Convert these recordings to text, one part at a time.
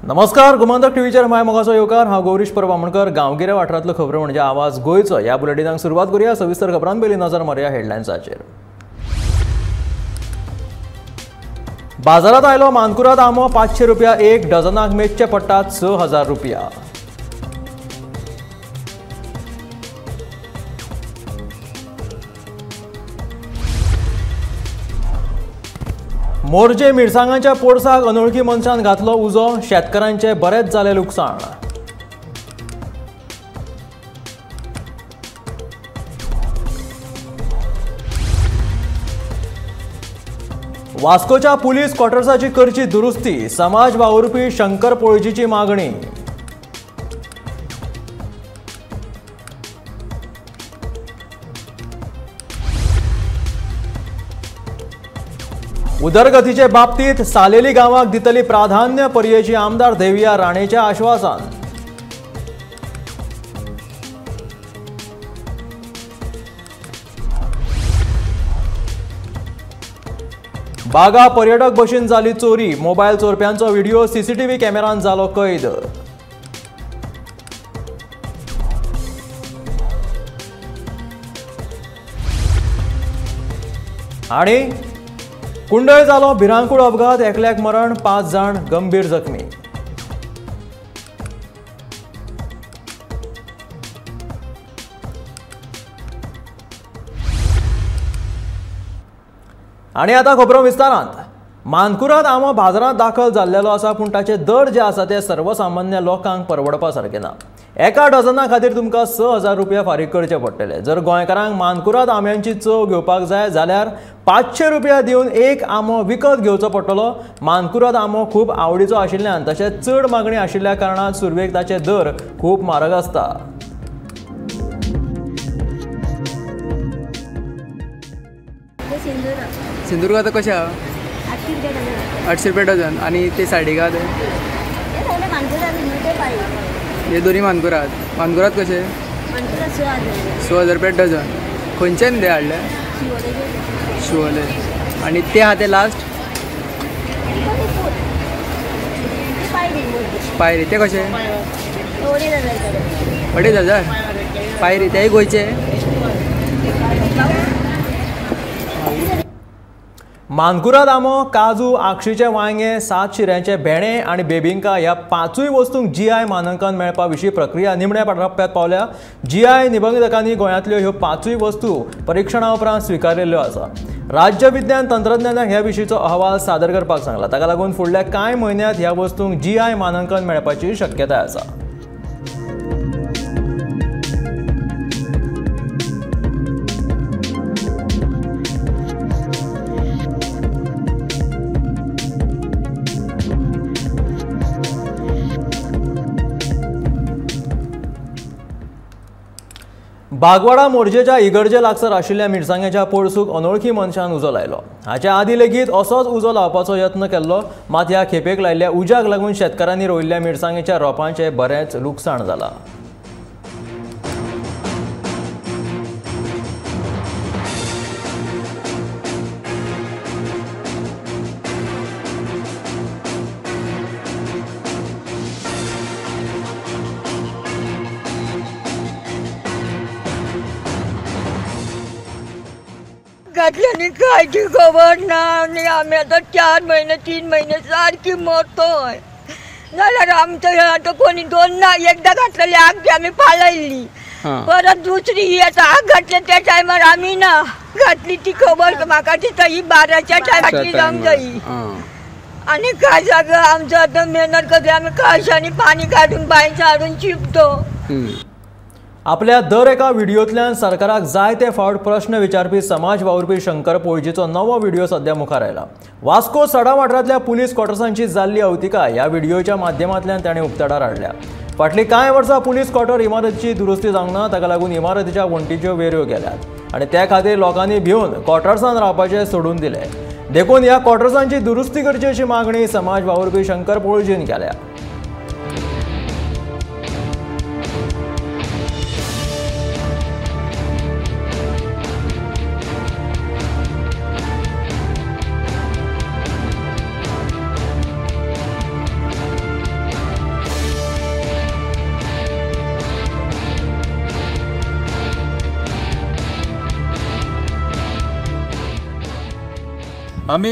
नमस्कार, गोमंतक टीव्हीचेर my मोगाचो येवकार. हांव गौरीश परब आमोणकर. गांवगिऱ्या वाठारांतल्यो खबरो म्हणजे आवाज गोंयचो. ह्या बुलेटिनाक सुरवात करूया. सविस्तर खबरां पयलीं नजर मारुया हेडलायन्साचेर. बाजारांत आयलो मानकुराद आंबो 500 रुपया एक डझनाक, मेजचे पडटात 6000 रुपया. मोरजे मिरसांगांच्या पोरसाक अनोळखी मनशान घातलो उजो, शेतकारांचे बरेंच जालें लुकसाण. वास्कोच्या पुलीस क्वॉर्टर्साची करची दुरुस्ती, समाज वावुरपी शंकर पोळजीची मागणी. उदरगतीचे बाबतीत सालेली गांवाक दितली प्राधान्य, पर्येची आमदार देविया राणेचे आश्वासन. बागा पर्यटक बशीन जाली चोरी, मोबायल चोरप्यांचो व्हिडिओ सीसीटीव्ही कॅमेरान जालो कैद. आणि कुंडय जालो भिरांकूळ अपघात, एकल्याक मरण, 5 जाण गंभीर जखमी. आनी आतां खबरो विस्तारांत. मानकुराद आंबो बाजारांत दाखल जाल्लेलो आसा, पूण ताचे दर जे आसा ते सर्वसामान्य लोकांक परवडपा सारके ना. एका डझना खातीर तुमकां 6000 रुपया फारीक करचे पडटले. जर गोंयकारांक मानकुराद आंब्यांची चव घेवपाक जाय जाल्यार 500 रुपया दिवन एक आंबो विकत घेवचो पडटलो. मानकुराद आंबो खूब आवडीचो आशिल्ल्यान तशेंच चड मागणी आशिल्ल्या कारणान सुरवेक ताचे दर खूब म्हारग आसता. सिंदूर आतां कशें आहा? 800 रुपया डझन. आनी ते साडी का ते हे दोन्ही मानकुराद. मानकुराद कशे? 6000 रुपया डझन. खंयच्यान ते हाडले? शिवोले. आनी ते आहा ते लास्ट पायरी, ते कशे? 2500 पायरी. तेय गोंयचे. मानकुराद आंबो, काजू, आक्षीचे वांगे, 7 शिऱ्यांचे भेणे आनी बेबिंका ह्या 5 वस्तूंक जीआय मानांकन मेळपा विशीं प्रक्रिया निमण्या टप्प्यात पावल्या. जीआय निबंधकांनी गोंयांतल्यो ह्यो 5 वस्तू परिक्षणा उपरांत स्विकारिल्ल्यो आसा. राज्य विज्ञान तंत्रज्ञानाक ह्या विशींचो अहवाल सादर करपाक सांगला. ताका लागून फुडल्या कांय म्हयन्यांत ह्या वस्तूंक जीआय मानांकन मेळपाची शक्यताय आसा. बागवाडा मोरजेच्या इगर्जे लागसर आशिल्ल्या मिरसांग्याच्या पोरसूक अनोळखी मनशान उजो लायलो. हाच्या आदी लेगीत असोच उजो लावपाचो यत्न केल्लो, मात ह्या खेपेक लायिल्ल्या उज्याक लागून शेतकारांनी रोयिल्ल्या मिरसांगेच्या रोपांचें बरेंच लुकसाण जालां. घातल्यानी कांयची खबर ना. आनी आमी आतां 4 म्हयने 3 म्हयने सारकी मरतोय. जाल्यार आमचो आतां कोणी दोन ना एकदां घातलेली आग ती आमी पालयल्ली, परत दुसरी ही आतां आग घातली त्या टायमार आमी ना घातली ती खबर म्हाका दिसता ही 12च्या टायमार घातली जावंक जायी. आनी काय सगळं आमचो आतां मेहनत करता आमी, कळशांनी पाणी काडून बांयचें हाडून चिपतो. आपल्या दर एका व्हिडिओंतल्यान सरकाराक जायते फावट प्रश्न विचारपी समाज वावुरपी शंकर पोळजीचो नवो व्हिडिओ सध्या मुखार आयला. वास्को सडा वाठारांतल्या पुलीस क्वॉर्टर्सांची जाल्ली अवतिकाय ह्या व्हिडिओच्या माध्यमांतल्यान ताणें उक्ताडार हाडल्या. फाटलीं कांय वर्सां पुलीस क्वॉर्टर इमारतीची दुरुस्ती जावंक ना, ताका लागून इमारतीच्या वण्टीच्यो वेऱ्यो गेल्यात आनी त्या खातीर लोकांनी भिवन क्वॉर्टर्सान रावपाचें सोडून दिलें. देखून ह्या क्वॉर्टर्सांची दुरुस्ती करची अशी मागणी समाज वावुरपी शंकर पोळजीन केल्या. आमी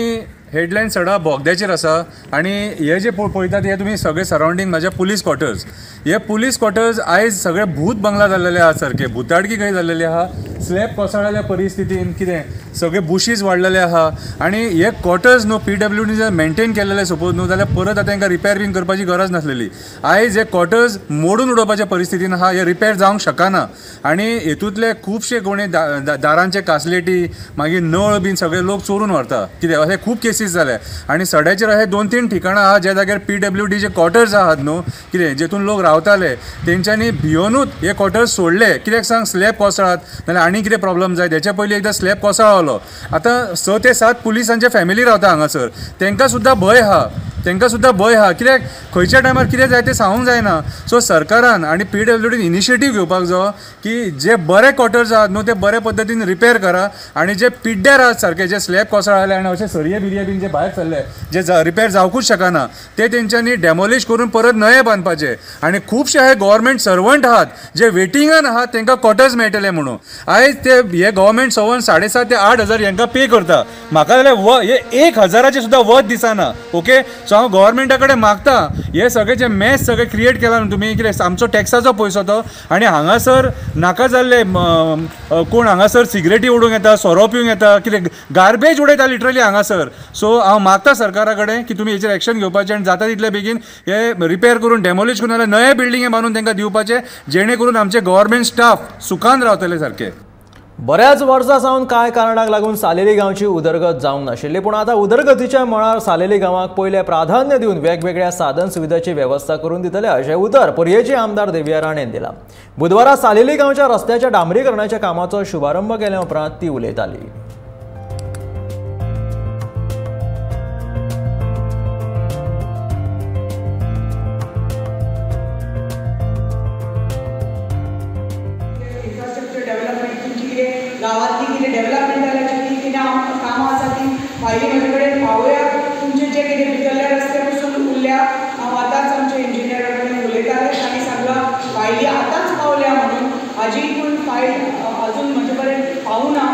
हेडलायन सडा बोगद्याचेर आसा आनी हे जे पळयतात हे तुमी सगळे सरावंडींग म्हाज्या पुलीस क्वॉर्टर्स. हे पुलीस क्वॉर्टर्स आयज सगळे भूत बंगला जाल्लेले आहा, सारके भुताडकी खंय जाल्लेली आहा, स्लॅब कोसळ्ळेल्या परिस्थितीन कितें सगळे बुशीज वाडलेले आहा आनी हे क्वॉर्टर्स न्हू पीडब्ल्यूडी जर मेंटेन केलेले सपोज न्हू जाल्यार परत आतां तांकां रिपेर बीन करपाची गरज नासलेली. आयज हे क्वॉर्टर्स मोडून उडोवपाच्या परिस्थितीन आहा, हे रिपेर जावंक शकना आनी हेतूंतले खुबशे कोणी दारांचे कासलेटी मागीर नळ बीन सगळे लोक चोरून व्हरता कितें अशे खूब केसीस जाले. आनी सड्याचेर अशे 2-3 ठिकाणां आहा ज्या जाग्यार पीडब्ल्यूडीचे क्वॉर्टर्स आहात न्हू कितें जेतून लोक रावताले तेंच्यांनी भियोनूच हे क्वॉर्टर्स सोडले. कित्याक सांग, स्लॅब कोसळात नाल्यार आनी कितें प्रॉब्लम जायत. हेच्या पयलीं एकदां स्लॅब कोसळलो. आतां 6 ते 7 पुलिसांचे फॅमिली रावता हांगासर, तांकां सुद्दां भंय आहा, तांकां सुद्दां भंय आहा कित्याक खंयच्या टायमार कितें जाय तें सांगूंक जायना. सो सरकारान आनी पीडब्ल्यूडीन इनिशिएटीव घेवपाक जायो की जे बरे क्वॉर्टर्स आहात न्हू ते बरे पद्दतीन रिपेर करा आनी जे पिड्ड्यार आहात सारके जे स्लॅब कोसळ्ळे आनी अशे सरये बिरये बीन जे भायर सरले जे रिपेर जावंकूच शकना ते तेंच्यांनी डेमोलिश करून परत नये बांदपाचे. आनी खुबशे हे गव्हर्मेंट सर्वंट आहात जे वेटिंगान आहात तांकां क्वॉर्टर्स मेळटले म्हणून. आयज ते हे गव्हर्मेंट सर्वंट 7,500 ते 8,000 हेंकां पे करता, म्हाका जाल्यार हे 1,000 सुद्दां वत दिसना. ओके, सो हांव गव्हर्मेंटा कडेन मागता हे सगळे जे मॅस सगळे क्रिएट केला न्हू तुमी, कितें आमचो टॅक्साचो पयसो तो आनी हांगासर नाका जाल्ले कोण हांगासर सिगरेटी उडोवंक येता, सोरो पिवंक येता, कितें गार्बेज उडयता लिटरली हांगासर. सो हांव मागता सरकारा कडेन की तुमी हेचेर एक्शन घेवपाचें आनी जाता तितले बेगीन हे रिपेर करून डेमोलिश करून नाल्यार नये बिल्डिंगे बांदून तांकां दिवपाचें, जेणे करून आमचे गव्हर्मेंट स्टाफ सुखान रावतले सारके. बऱ्याच वर्सां सावन कांय कारणाक लागून सालेली गांवची उदरगत जावंक नाशिल्ली, पूण आतां उदरगतीच्या मळार सालेली गांवाक पयलें प्राधान्य दिवन वेगवेगळ्या साधन सुविधाची वेवस्था करून दितले अशें उतर पर्येचे आमदार देविया राणेन दिलां. बुधवारा सालेली गांवच्या रस्त्याच्या डांबरीकरणाच्या कामाचो शुभारंभ केल्या उपरांत ती उलयताली. गांवांतली कितें डेवलपमेंट जाल्याची ती कितें कामां आसा ती फायली म्हजे कडेन पावया. तुमचे जे कितें भितरले रस्ते पसून उरल्या, हांव आतांच आमच्या इंजिनियरा कडेन उलयतालें, तांणी सांगलां फायली आतांच पावल्या म्हणून. हाजी पूण फायल अजून म्हजे कडेन पावना.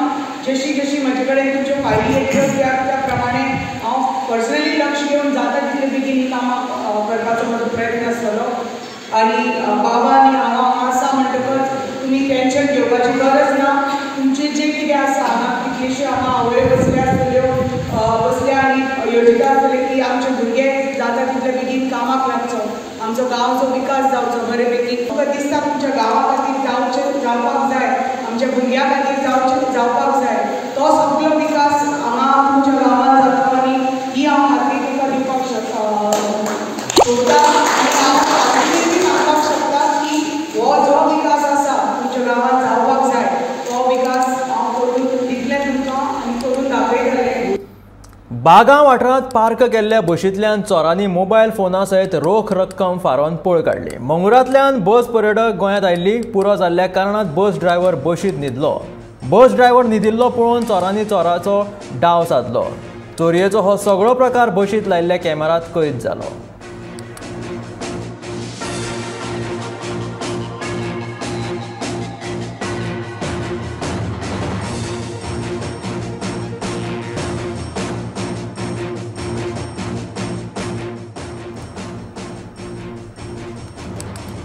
जशी जशी म्हजे कडेन तुमच्यो फायली येतल्यो त्या त्या प्रमाणे हांव पर्सनली लक्ष घेवन जाता तितले बेगीन ही कामां करपाचो म्हजो प्रयत्न आसतलो. आनी बाबा आनी हांव आसा म्हणटकच तुमी टेंशन घेवपाची गरज ना. तुमचें जें कितें आसा हांगा कितलेश्यो हांगा आवयो बसल्या आसतल्यो, बसल्या आनी येवजिता आसतले की आमचे भुरगे जाता तितले बेगीन कामाक लागचो, आमचो गांवचो विकास जावचो बरे बेगीन. तुमकां दिसता तुमच्या गांवा खातीर जावचें जावपाक जाय, आमच्या भुरग्यां खातीर जावचें जावपाक जाय, तो सगळो विकास हांगा तुमच्या गांवांत जातलो आनी ही हांव खात्री तुमकां दिवपाक सोदता. आनी हांव खात्रीन बी सांगपाक शकता की हो जो विकास आसा तुमच्या गांवांत जावपाक जाय तो विकास हांव करून दितलें तुमकां आनी करून दाखयतलें. बागा वाठारांत पार्क केल्ल्या बशींतल्यान चोरांनी मोबायल फोना सयत रोख रक्कम फारोवन पळ काडली. मंगळूरांतल्यान बस पर्यटक गोंयांत आयिल्ली. पुरो जाल्ल्या कारणान बस ड्रायव्हर बशींत न्हिदलो. बस ड्रायव्हर न्हिदिल्लो पळोवन चोरांनी चोराचो डाव सादलो. चोरयेचो हो सगळो प्रकार बशींत लायिल्ल्या कॅमेरांत कैद जालो.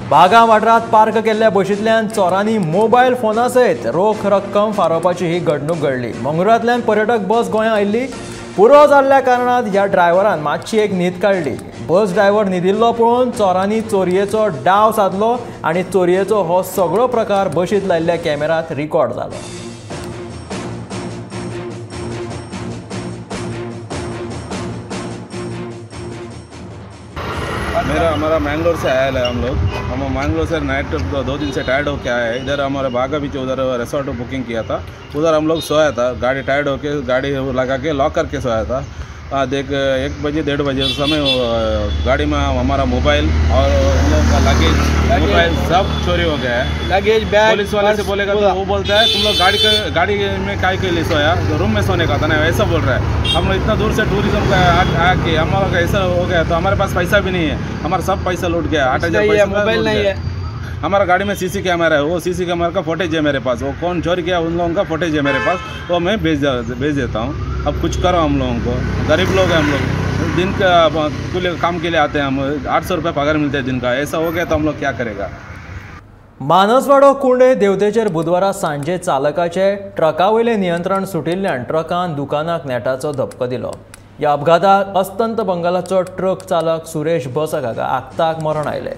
बागा वाठारांत पार्क केल्ल्या बशींतल्यान चोरांनी मोबायल फोना सयत रोख रक्कम फारोवपाची ही घडणूक घडली. मंगळूरांतल्यान पर्यटक बस गोंयांत आयिल्ली. पुरो जाल्ल्या कारणान ह्या ड्रायव्हरान मातशी एक न्हीद काडली. बस ड्रायव्हर न्हिदिल्लो पळोवन चोरांनी चोरयेचो डाव सादलो आनी चोरयेचो हो सगळो प्रकार बशींत लायिल्ल्या कॅमेरांत रिकॉर्ड जालो. मेरा हमारा मैंगलोर से आया है हम लोग। हम मैंगलोर से नाइट 2 दिन से टायर्ड होके आए हैं। इधर हमारे बागा बीच उधर रिसोर्ट बुकिंग किया था, उधर हम लोग सोया था। गाड़ी टायर्ड होके गाड़ी लगा के लॉक करके सोया था। देख 1 बजे 1:30 बजे उस समय गाड़ी में हमारा मोबाइल और उन लोगों का लगेज मोबाइल सब चोरी हो गया है। लगेज बैग पुलिस वाले से बोलेगा तो वो बोलता है तुम लोग गाड़ी में काय के लिए सोया, तो रूम में सोने का था ना, ऐसा बोल रहा है। हम लोग इतना दूर से टूरिज्म का आके हमारा का ऐसा हो गया, तो हमारे पास पैसा भी नहीं है, हमारा सब पैसा लूट गया। 8,000 पैसा मोबाइल नहीं है। हमारा गाड़ी में सीसी कैमरा है, वो सीसी कैमरा का फुटेज है मेरे पास, वो कौन चोरी किया उन लोगों का फुटेज है मेरे पास, वो मैं भेज देता हूँ। अब कुछ करो हम लोगों को, गरीब लोग हैं हम लोग, दिन का कुल काम के लिए आते हैं हम, 800 रुपये पगार मिलते हैं दिन का, ऐसा हो गया तो हम लोग क्या करेगा। मानसवाडो कुंडे देवतेचेर बुधवारा सांजे चालकाचे ट्रका वयलें नियंत्रण सुटिल्ल्यान ट्रकान दुकानाक नेटाचो धपको दिलो। ह्या अपघाताक अस्तंत बंगालाचो ट्रक चालक सुरेश बसक हाका आक्ताक मरण आयलें।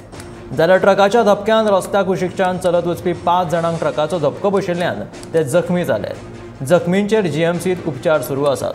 जाल्यार ट्रकाच्या धपक्यान रस्त्या कुशीकच्यान चलत वचपी 5 जाणांक ट्रकाचो धपको बशिल्ल्यान ते जखमी जाले। जखमींचेर जीएमसींत उपचार सुरू आसात।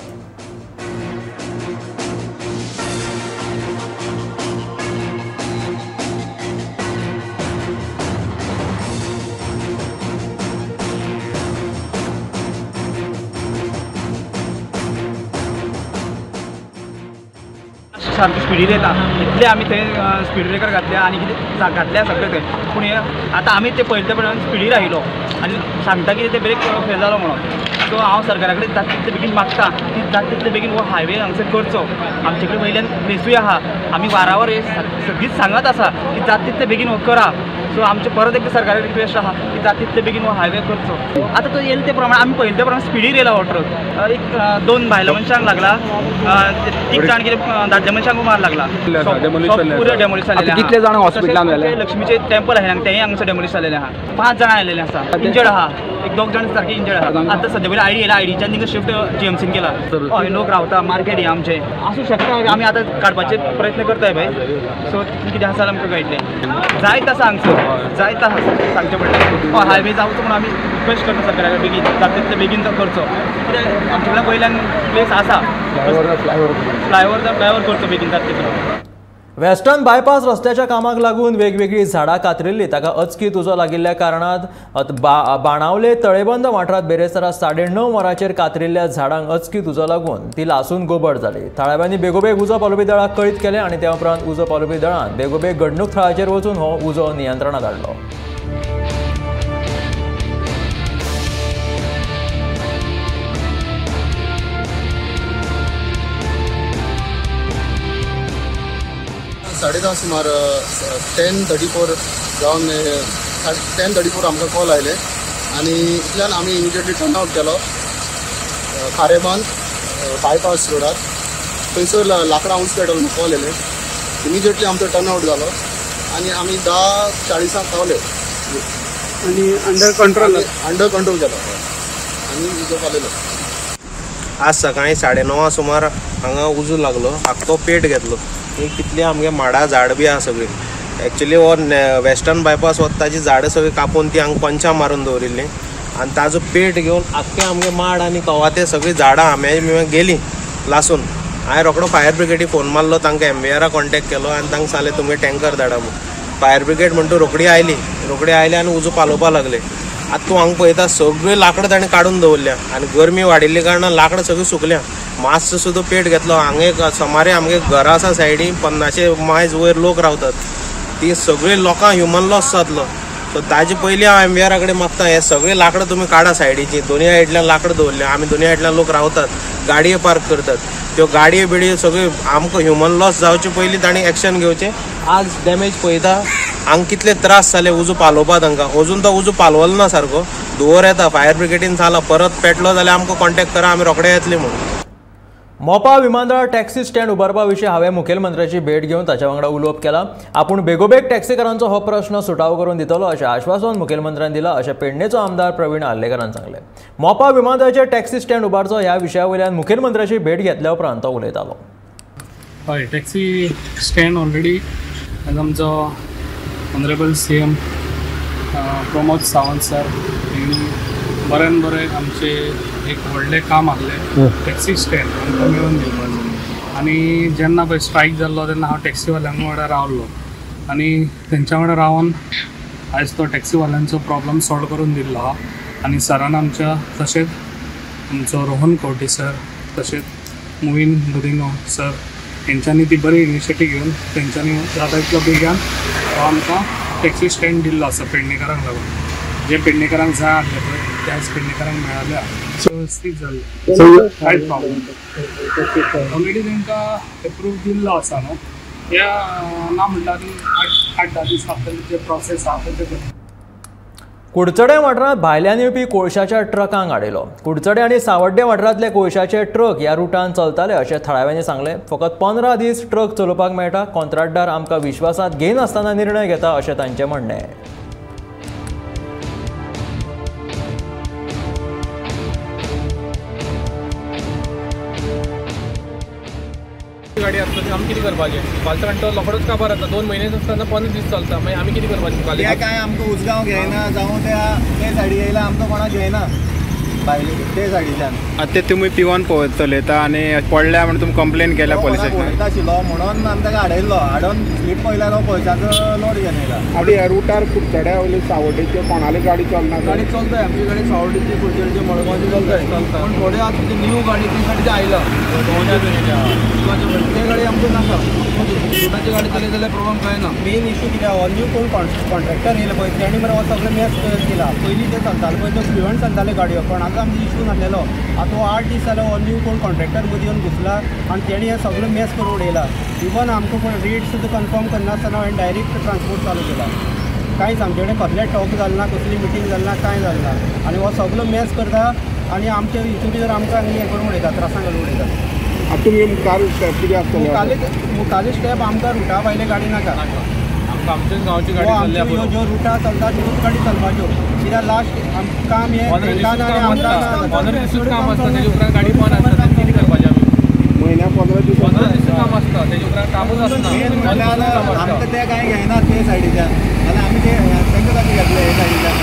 सारकी स्पिडीर येता इतले आमी थंय स्पीड ब्रेकर घातल्या आनी कितें घातल्या सगळें थंय, पूण हे आतां आमी ते पळयले प्रमाण स्पिडीर आयलो आनी सांगता कितें ते ब्रेक फेल जालो म्हणून। सो हांव सरकारा कडेन जाता तितले बेगीन मागता की जाता तितले बेगीन हो हायवे हांगसर करचो। आमचे कडेन वयल्यान प्लेसूय आहा, आमी वारावर हे सगळीच सांगत आसा की जाता तितले बेगीन हो करा। सो आमचें परत एकदां सरकारा रिक्वेस्ट आहा की जाता तितले बेगीन हो हायवे करचो। आतां तो येयले ते प्रमाणे आमी पळयले ते प्रमाणे स्पिडीर येयला हो ट्रक, एक 2 बायलां मनशांक लागला, 3 जाण कितें दादल्या मनशांक मार लागला, पुरो डेमोलिश जालेलें आहा। कितले जाण हॉस्पिटलान व्हेले? लक्ष्मीचें टेम्पल आहा तेंय हांगसर डेमोलिश जालेलें आहा। 5 जाणां आयलेले आसा, इंजर्ड आहा, एक 2 जाण सारके इंजर्ड आहा। आतां सद्या पयलीं आयडी येयला, आयडीच्यान तांकां शिफ्ट जीएमसीन केला। हय, लोक रावता, मार्केट हें आमचें आसूं शकता, आमी आतां काडपाचे प्रयत्न करताय पळय। सो कितें आसा जाल्यार आमकां कळटलें, जायत आसा हांगसर, जायत आसा सांगचें पडलें। हय, हायवे जावचो म्हणून आमी रिक्वेस्ट करता सरकारा बेगीन जाता तितले बेगीन तो करचो, कित्याक आमचे कडेन वयल्यान प्लेस आसा, फ्लायओवर करचो बेगीन जाता तितलो। वेस्टर्न बायपास रस्त्याच्या कामाक लागून वेगवेगळी झाडां कातरिल्ली ताका अचकीत उजो लागिल्ल्या कारणान बाणावले तळेबंद वाठारांत बेरेस्तारा 9:30 वरांचेर कातरिल्ल्या झाडांक अचकीत उजो लागून ती लासून गोबड जाली। थळाव्यांनी बेगोबेग उजो पालोवपी दळाक कळीत केलें आनी त्या उपरांत उजो पालोवपी दळान बेगोबेग घडणूक थळाचेर वचून हो उजो नियंत्रणांत हाडलो। 10:30 सुमार 10:34 जावन 10:34 आमकां कॉल आयले आनी इतल्यान आमी इमिजिएटली टर्न आवट केलो खारेबांद बायपास रोडार, थंयसर लांकडां उंच म्हणून कॉल येयले, इमिजिएटली आमचो टर्न आवट जालो आनी आमी 10:40 पावले आनी अंडर कंट्रोल केलो आनी उजो पालयलो। आज सकाळी 9:30 सुमार हांगा उजो लागलो, आख्खो पेट घेतलो, कितली आमगे माडा झाड बी आहा सगळी। एक्चुअली हो वेस्टर्न बायपास वता ताजी झाडां सगळीं कापून ती हांगा पंचां मारून दवरिल्ली आनी ताजो पेट घेवन आख्खे आमगे माड आनी कवाथे सगळीं झाडां आंब्याची बिंब्या गेलीं लासून। हांवें रोखडो फायर ब्रिगेडीक फोन मारलो, तांकां एमवीआरा कॉन्टेक्ट केलो आनी तांकां सांगलें तुमी टँकर धाडा म्हूण। फायर ब्रिगेड म्हणटू रोखडी आयली, रोखडी आयली आनी उजो पालोवपाक लागले। आतां तूं हांगा पळयता सगळीं लांकडां ताणें काडून दवरल्या आनी गरमी वाडिल्ल्या कारणान लांकडां सगळीं सुकल्या। मातसो सुद्दां पेट घेतलो। हांगा एक सुमारे आमगे घरां आसा सायडीन 50 मायज वयर लोक रावतात, ती सगळीं लोकांक ह्युमन लॉस जातलो। सो ताजे पयलीं हांव एमवीआरा कडेन मागता हे सगळीं लांकडां तुमी काडा सायडीची, दोनी सायडींतल्यान लांकडां दवरल्या, आमी दोनी सायडींतल्यान लोक रावतात, गाडयो पार्क करतात, त्यो गाडयो बिडयो सगळ्यो आमकां ह्युमन लॉस जावचे पयलीं तांणी एक्शन घेवचें। आज डॅमेज पळयता हांगा कितले त्रास जाले उजो पालोवपाक तांकां, अजून तो उजो पालवलो ना सारको, धुंवर येता। फायर ब्रिगेडीन सांगलां परत पेटलो जाल्यार आमकां कॉन्टेक्ट करा, आमी रोखडे येतले म्हणून। मोपा विमानतळार टॅक्सी स्टँड उबारपा विशीं हांवें मुखेलमंत्र्याची भेट घेवन ताच्या वांगडा उलोवप केलां। आपूण बेगोबेग टॅक्सीकारांचो हो प्रश्न सुटावो करून दितलो अशें आश्वासन मुखेलमंत्र्यान दिलां अशें पेडणेचो आमदार प्रवीण आर्लेकारान सांगलें। मोपा विमानतळाचेर टॅक्सी स्टँड उबारचो ह्या विशया वयल्यान मुखेलमंत्र्याची भेट घेतल्या उपरांत तो उलयतालो। हय, टॅक्सी स्टँड ऑलरेडी आमचो honourable CM Pramod Sawant sir हेणी बऱ्यान बरें आमचें एक व्हडलें काम आहलें टॅक्सी स्टँड आमकां मेळोवन दिवपाचें। आनी जेन्ना पळय स्ट्रायक जाल्लो तेन्ना हांव टॅक्सीवाल्यांक वांगडा रावलो आनी तेंच्या वांगडा रावन आयज तो टॅक्सीवाल्यांचो प्रॉब्लम सॉल्व करून दिल्लो आहा। आनी सरान आमच्या तशेंच आमचो रोहन खंवटे सर तशेंच मोहीन गुदिन्हो सर हेंच्यांनी ती बरी इनिशिएटीव घेवन तेंच्यांनी जाता तितलो बेगान हो आमकां टॅक्सी स्टँड दिल्लो आसा पेडणेकारांक लागून। जे पेडणेकारांक जाय आसलें पळय त्याच पेडणेकारांक मेळाल्या, वेवस्थीत जाल्लें, कांयच प्रॉब्लम। ऑलरेडी तांकां एप्रूव दिल्लो आसा न्हू, ह्या ना म्हणल्यार 8-10 दीस लागतले जे प्रोसेस आहा ते करता। कुडचडें वाठारांत भायल्यान येवपी कोळशाच्या ट्रकांक आडयलो. कुडचडें आनी सावड्डें वाठारांतले कोळशाचे ट्रक ह्या रुटान चलताले अशें थळाव्यांनी सांगलें. फकत 15 दीस ट्रक चलोवपाक मेळटा. कॉन्ट्राक्टदार आमकां विश्वासांत घेयनासतना निर्णय घेता अशें तांचें म्हणणें. गाडी आसता ती आमी कितें करपाचें? फालतू तो रोखडोच काबार जाता. 2 म्हयने आसतना 15 दीस चलता, मागीर आमी कितें करपाचें? ते काय आमकां उजगांव घेयना, जावं ते सायडी येयला आमकां कोणाक घेयना भायले ते सायडीच्यान. आतां ते तुमी पिवन चलयता आनी पडल्या म्हणून तुमी कंप्लेन केल्या पोलीस स्टेशनार? वयता आशिल्लो म्हणून आमी ताका आडयल्लो. आडोवन स्लीप पळयल्यार हो कोळशाचो लोड घेवन येयला. आनी ह्या रुटार कुडचड्या वयली सावड्डेच्यो कोणाली गाडी चलना? गाडी चलताय आमची गाडी, सावड्डेची, कुडचड्याची, मडगांवची चलताय. पूण थोडे आतां ती न्यू गाडी ती सायडीची आयला, ते गाडी आमकां नाका. रुटाची गाडी चलयत जाल्यार प्रॉब्लम कांय ना. मेन इशू कितें हो न्यू कोण कॉन्ट्रॅक्टर येयलो पळय तेणी मरे हो सगळें मॅस केला. पयलीं ते चलताले पळय तो फ्लुयंट चलताले गाडयो, कोणाचो आमचो इशू नासलेलो. आतां हो 8 दीस जाले हो न्यू कोण कॉन्ट्रॅक्टर मदीं येवन घुसला आनी तेणी हें सगळें मॅस करून उडयला. इवन आमकां कोण रेट सुद्दां कन्फर्म करनासतना हांवें डायरेक्ट ट्रान्सपोर्ट चालू केला. कांयच आमचे कडेन कसलें टॉक जालें ना, कसली मिटींग जाली ना, कांय जालें ना. आनी हो सगळो मॅस करता आनी आमचे हितून भितर आमकां हें करून उडयता, त्रासां घालून उडयता. आतां तुमी मुखार स्टेप कितें आसतले? मुखारले स्टेप आमकां रुटा भायली गाडी नाका. आमच्याच गांवची गाडी चल्ल्या ह्यो ज्यो रुटा चलता त्योच गाडी चलपाच्यो. कित्याक लास्ट काम हें 15 दिसूच काम आसता, तेजे उपरांत गाडी बंद आसता. कितें करपाचें आमी? म्हयन्याक 15 दीस 15 दीस काम आसता, तेजे उपरांत कामूच आसना. आमकां ते कांय घेयना ते सायडीच्यान, जाल्यार आमी ते तांकां कशें घेतले हे सायडीच्यान?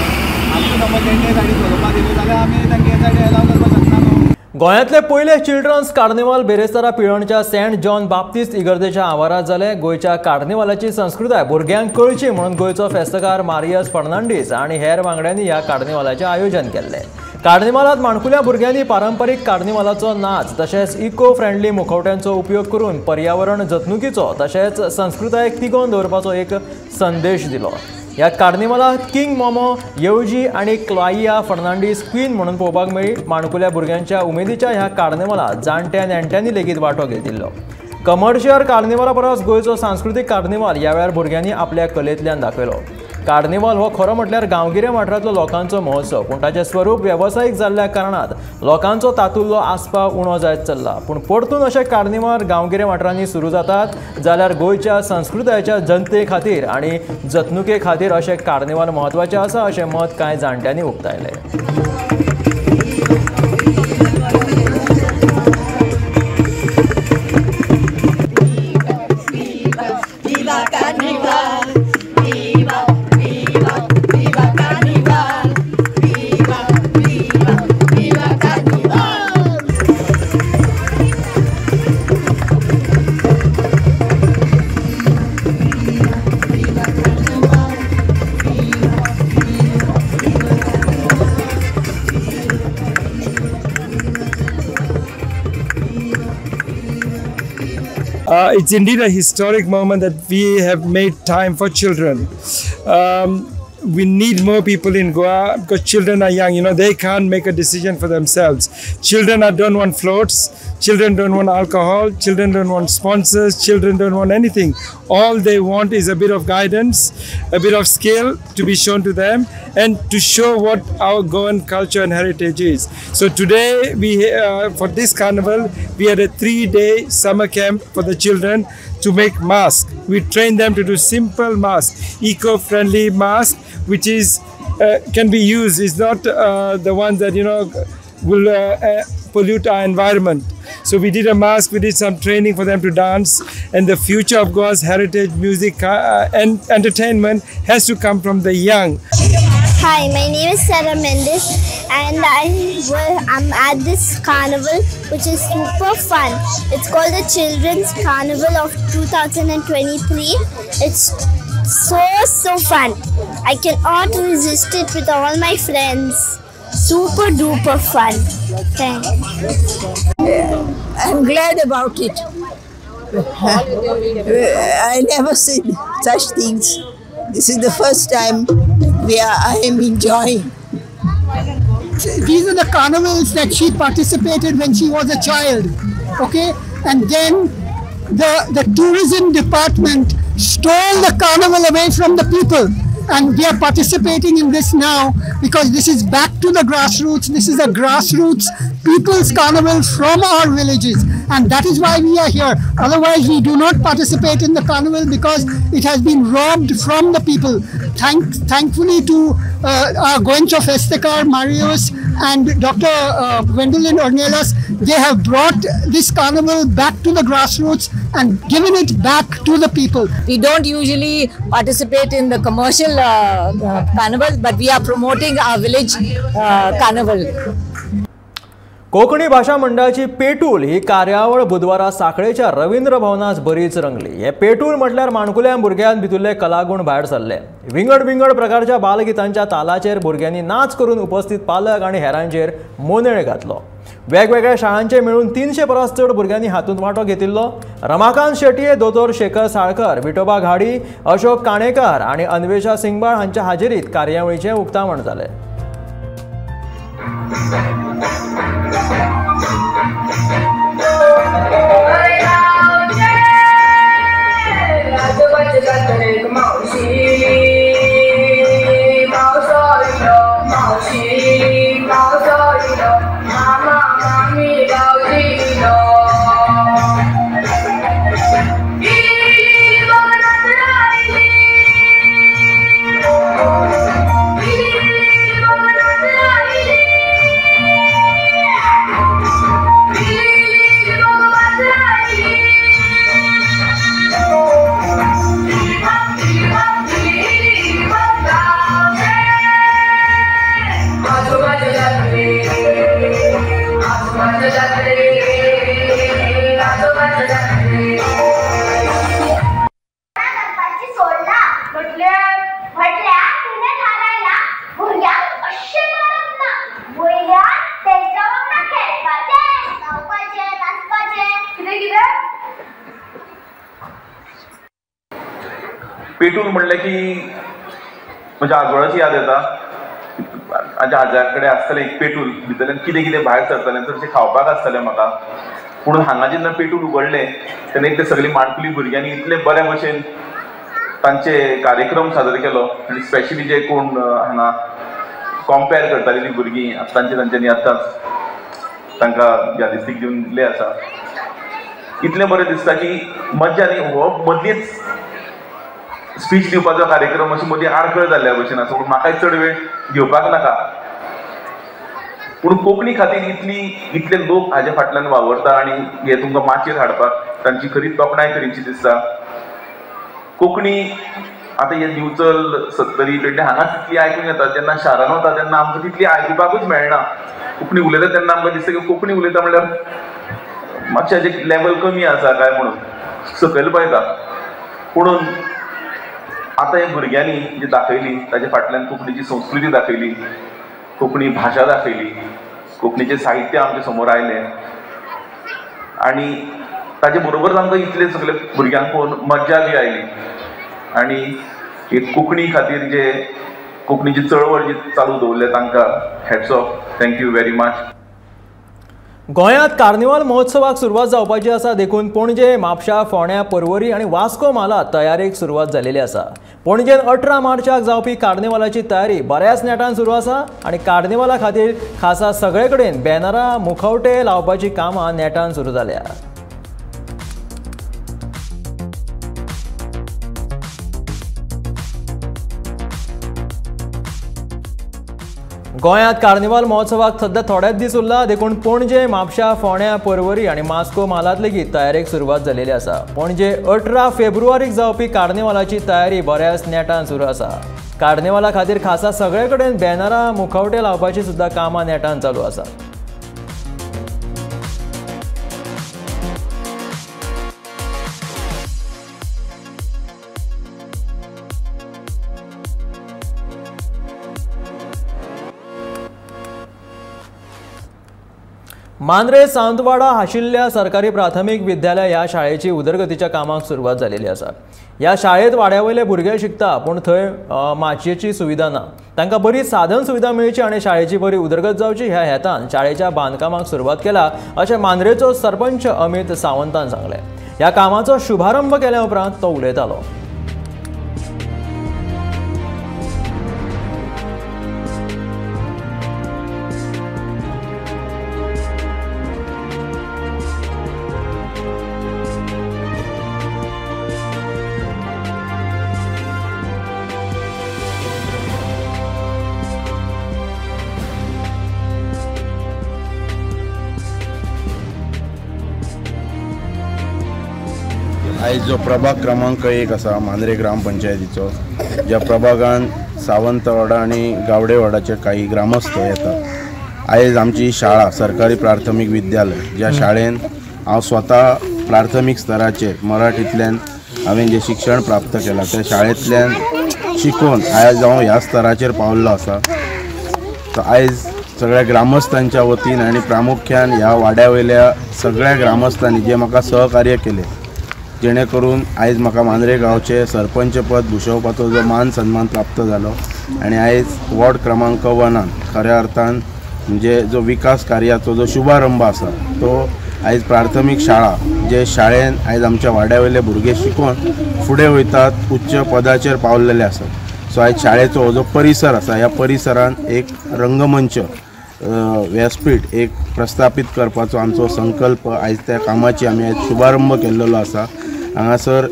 आमकां समज तेंचे सायडी चलोवपाक दिली जाल्यार आमी तांकां हे सायडी एलाव करपाक शकना. गोंयांतले पयले चिल्ड्रन्स कार्निवाल बेरेस्तारा पिळर्णच्या सेंट जॉन बाप्तिस्त इगर्जेच्या आवारांत जाले. गोंयच्या कार्निवालाची संस्कृताय भुरग्यांक कळची म्हणून गोंयचो फेस्तकार मारियस फर्नांडीस आनी हेर वांगड्यांनी ह्या कार्निवालाचें आयोजन केल्लें. कार्निवालांत माणकुल्या भुरग्यांनी पारंपरीक कार्निवालाचो नाच तशेंच इको फ्रेंडली मुखवट्यांचो उपयोग करून पर्यावरण जतणुकीचो तशेंच संस्कृतायेक तिगोवन दवरपाचो एक संदेश दिलो. ह्या कार्निवालांत किंग मोमो, येवजी आनी क्लाइया फर्नांडीस क्वीन म्हणून पळोवपाक मेळ्ळी. माणकुल्या भुरग्यांच्या उमेदीच्या ह्या कार्निवालांत जाणट्या नेणट्यांनी लेगीत वांटो घेतिल्लो. कमर्शियल कार्निवाला परस गोंयचो सांस्कृतीक कार्निवाल ह्या वेळार भुरग्यांनी आपल्या कलेंतल्यान दाखयलो. कार्निवाल हो खरो म्हटल्यार गांवगिऱ्या वाठारांतलो लोकांचो महोत्सव, पूण ताचें स्वरूप वेवसायीक जाल्ल्या कारणान लोकांचो तातूंतलो आस्पाव उणो जायत चल्ला. पूण परतून अशे कार्निवाल गांवगिऱ्या वाठारांनी सुरू जातात जाल्यार गोंयच्या संस्कृतायेच्या जनते खातीर आनी जतणुके खातीर अशे कार्निवाल म्हत्वाचे आसा अशें मत कांय जाणट्यांनी उक्तायलें. It's indeed a historic moment that we have made time for children. We need more people in Goa because children are young, you know, they can't make a decision for themselves. Children don't want floats, children don't want alcohol, children don't want sponsors, children don't want anything. All they want is a bit of guidance, a bit of skill to be shown to them and to show what our Goan culture and heritage is. So today, we for this carnival, we had a 3-day summer camp for the children to make masks. We trained them to do simple masks, eco-friendly masks, which is can be used. It's not the ones that, you know, will pollute our environment. So we did a mask, we did some training for them to dance, and the future of Goa's heritage, music and entertainment has to come from the young. Hi, my name is Sarah Mendes and I'm at this carnival which is super fun. It's called the Children's Carnival of 2023. It's so fun. I cannot resist it with all my friends. Super duper fun. Thanks. I'm glad about it. I never seen such things. This is the first time I am enjoying. These are the carnivals that she participated when she was a child, okay? And then the tourism department stole the carnival away from the people. And we are participating in this now because this is back to the grassroots. This is a grassroots people's carnival from our villages, and that is why we are here. Otherwise, we do not participate in the carnival because it has been robbed from the people. Thankfully to our Goencho Festekar, Marius, and Dr. Gwendolyn Ornelas, they have brought this carnival back to the grassroots and given it back to the people. We don't usually participate in the commercial carnival, but we are promoting our village carnival. Konkani भाशा मंडळाची पेटूल ही कार्यावळ बुधवारा साखळेच्या रवींद्र भवनात बरीच रंगली. हे पेटूल म्हटल्यार माणकुल्या भुरग्यां भितरले कलागुण भायर सरले. विंगड विंगड प्रकारच्या बालगितांच्या तालाचेर भुरग्यांनी नाच करून उपस्थित पालक आनी हेरांचेर मोनेळ घातलो. वेगवेगळ्या शाळांचे मेळून 300 परस चड भुरग्यांनी हातूंत वांटो घेतिल्लो. रमाकांत शेटये, दोतोर शेखर साळकर, विठोबा घाडी, अशोक काणेकर आनी अन्वेषा सिंगबाळ हांच्या हाजेरीत कार्यावळीचें उक्तावण जालें. पेटूल म्हणलें की म्हज्या आजोळाची याद येता. आमच्या आजा कडेन आसतालें एक पेटूल, भितरल्यान कितें कितें भायर सरतालें, चडशें खावपाक आसतालें म्हाका. पूण हांगा जेन्ना पेटूल उगडलें तेन्ना इतले सगळीं माणकुली भुरग्यांनी इतले बऱ्या भशेन तांचे कार्यक्रम सादर केलो. आनी स्पेशली जे कोण हांगा कॉम्पेर करताली ती भुरगीं तांचे तांच्यांनी आतांच तांकां यादिस्तीक दिवन दिल्लें आसा. इतलें बरें दिसता की मज्जा न्ही, हो मदींच स्पीच दिवपाचो कार्यक्रम अशी मदीं आडखळ जाल्ल्या भशेन आसा, पूण म्हाकाय चड वेळ घेवपाक नाका. पूण कोंकणी खातीर इतले लोक हाजे फाटल्यान वावरता आनी हे तुमकां माचयेर हाडपाक तांची खरी तोखणाय करीची दिसता. कोंकणी आतां हे दिवचल, सत्तरी, पेडणे हांगा तितली आयकूंक येता, जेन्ना शारान वता तेन्ना आमकां तितली आयकुपाकूच मेळना. कोंकणी उलयता तेन्ना आमकां दिसता की कोंकणी उलयता म्हणल्यार मातशें हाजें लेवल कमी आसा काय म्हणून सकयल पळयता. पुणून आतां हे भुरग्यांनी जी दाखयली ताजे फाटल्यान कोंकणीची संस्कृती दाखयली, कोंकणी भाशा दाखयली, कोंकणीचें साहित्य आमच्या समोर आयलें आनी ताजे बरोबरच आमकां इतले सगळे भुरग्यांक पळोवन मज्जा बी आयली. आनी एक कोंकणी खातीर जे कोंकणीची चळवळ जी चालू दवरल्या तांकां hats off, thank you very much. गोंयांत कार्निवाल महोत्सवाक सुरवात जावपाची आसा, देखून पणजे, म्हापशा, फोंड्या, पर्वरी आनी वास्को म्हालांत तयारेक सुरवात जाल्ली आसा. पणजेन 18 मार्चाक जावपी कार्निवालाची तयारी बऱ्याच नेटान सुरू आसा आनी कार्निवाला खातीर खासा सगळे कडेन बॅनरां, मुखवटे लावपाची कामां नेटान सुरू जाल्या. गोंयांत कार्निवाल महोत्सवाक सध्या थोडेच दीस उरला, देखून पणजे, म्हापशा, फोंड्या, पर्वरी आनी मास्को म्हालांत लेगीत तयारेक सुरवात जाल्ली आसा. पणजे 18 फेब्रुवारीक जावपी कार्निवालाची तयारी बऱ्याच नेटान सुरू आसा. कार्निवाला खातीर खासा सगळे कडेन बॅनरां, मुखवटे लावपाची सुद्दां कामां नेटान चालू आसा. मांद्रे सावंतवाडा आशिल्ल्या सरकारी प्राथमीक विद्यालय ह्या शाळेची उदरगतीच्या कामाक सुरवात जाल्ली आसा. ह्या शाळेत वाड्या वयले भुरगे शिकता, पूण थंय माचयेची सुविधा ना. तांकां बरी साधन सुविधा मेळची आनी शाळेची बरी उदरगत जावची ह्या हेतान शाळेच्या बांदकामाक सुरवात केला अशें मांद्रेचो सरपंच अमित सावंतान सांगलें. ह्या कामाचो शुभारंभ केल्या उपरांत तो उलयतालो. आयज जो प्रभाग क्रमांक 1 आसा मांद्रे ग्रामपंचायतीचो, ज्या प्रभागान सावंतवाडा आनी गावडेवाडाचे काही ग्रामस्थ येतात. आयज आमची शाळा सरकारी प्राथमीक विद्यालय, ज्या शाळेन हांव स्वता प्राथमीक स्तराचेर मराठींतल्यान हांवें जें शिक्षण प्राप्त केलां त्या शाळेंतल्यान शिकून आयज हांव ह्या स्तराचेर पावल्लो आसा. तर आयज सगळ्या ग्रामस्थांच्या वतीन आनी प्रामुख्यान ह्या वाड्या वयल्या सगळ्या ग्रामस्थांनी जे म्हाका सहकार्य केलें, जेणे करून आयज म्हाका मांद्रे गांवचे सरपंच पद भुशोवपाचो जो मान सन्मान प्राप्त जालो आनी आयज वॉर्ड क्रमांक 1 खऱ्या अर्थान म्हणजे जो विकास कार्याचो जो शुभारंभ आसा तो आयज प्राथमीक शाळा, जे शाळेन आयज आमच्या वाड्या वयले भुरगे शिकून फुडें वयतात, उच्च पदाचेर पावलेले आसात. सो आयज शाळेचो हो जो परिसर आसा ह्या परिसरान एक रंगमंच व्यासपीठ एक प्रस्थापीत करपाचो आमचो संकल्प आयज त्या कामाची आमी आयज शुभारंभ केल्लो आसा. हांगासर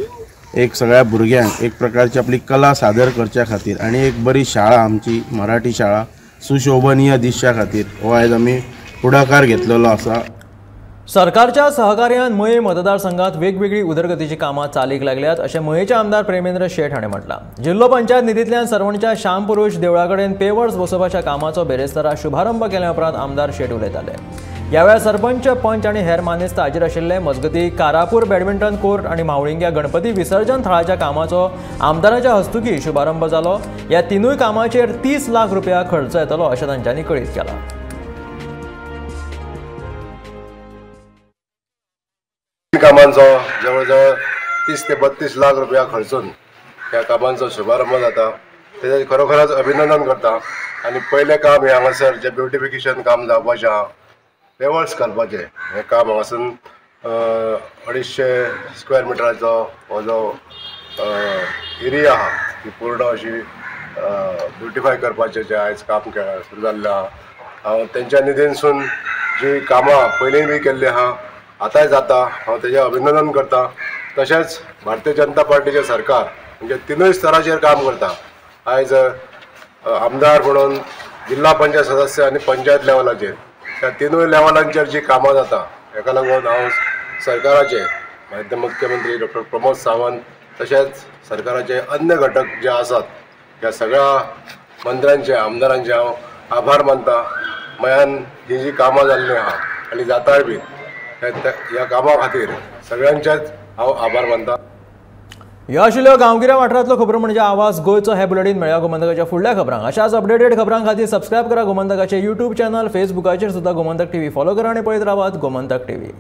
एक सगळ्या भुरग्यांक एक प्रकारची आपली कला सादर करच्या खातीर आनी एक बरी शाळा आमची मराठी शाळा सुशोभनीय दिसच्या खातीर हो आयज आमी फुडाकार घेतलेलो आसा. सरकारच्या सहकार्यान मये मतदारसंघात वेगवेगळी उदरगतीची कामां चालीक लागल्यात अशें मयेचे आमदार प्रेमेंद्र शेट हाणें म्हटलां. जिल्लो पंचायत निधींतल्यान सरवणच्या श्यामपुरुष देवळा कडेन पेवर्स बसोवपाच्या कामाचो बेरेस्तारा शुभारंभ केल्या उपरांत आमदार शेट उलयताले. ह्या वेळार सरपंच, पंच आनी हेर मानेस्त हाजीर आशिल्ले. मजगतीं कारापूर बॅडमिंटन कोर्ट आनी म्हावळिंग्या गणपती विसर्जन थळाच्या कामाचो आमदाराच्या हस्तुकीं शुभारंभ जालो. ह्या तिनूय कामाचेर 30 लाख रुपया खर्च येतलो अशें तांच्यांनी कळीत केलां. कामांचो जवळ जवळ 30 ते 32 लाख रुपया खर्चून ह्या कामांचो शुभारंभ जाता, तेजें खरोखरच अभिनंदन करता. आनी पयलें काम हें हांगासर जें ब्युटिफिकेशन काम जावपाचें आहा, पेवर्स घालपाचें हें काम हांगासून 250 स्क्वेअर मिटराचो हो जो एरिया आहा ती पूर्ण अशी ब्युटिफाय करपाचें जें आयज काम सुरू जाल्लें आहा. हांव तेंच्या निधीनसून जी कामां पयलीं बी केल्लीं आहा आतांय जाता, हांव तेजें अभिनंदन करता. तशेंच भारतीय जनता पार्टीचें सरकार म्हणजे तिनूय स्तराचेर काम करता. आयज आमदार म्हणून जिल्हा पंचायत सदस्य आनी पंचायत लेवलाचेर ह्या तिनूय लेवलांचेर जी कामां जाता हेका लागून हांव सरकाराचे माननीय मुख्यमंत्री डॉक्टर प्रमोद सावंत तशेंच सरकाराचे अन्य घटक जे आसात ह्या सगळ्या मंत्र्यांचे आमदारांचे हांव आभार मानता. मयान ही जी कामां जाल्लीं आहा आनी जाताय बी ह्या कामा खातीर सगळ्यांचेच हांव आभार मानता. ह्यो आशिल्ल्यो गांवगिऱ्या वाठारांतल्यो खबरो म्हणजे आवाज गोंयचो. हे बुलेटीन मेळया गोमंतकाच्या फुडल्या खबरांक. अशाच अपडेटेड खबरां खातीर सबस्क्रायब करा गोमंतकाचे यूट्यूब चॅनल, फेसबुकाचेर सुद्दां गोमंतक टीव्ही फॉलो करा आनी पळयत रावात गोमंतक टीव्ही.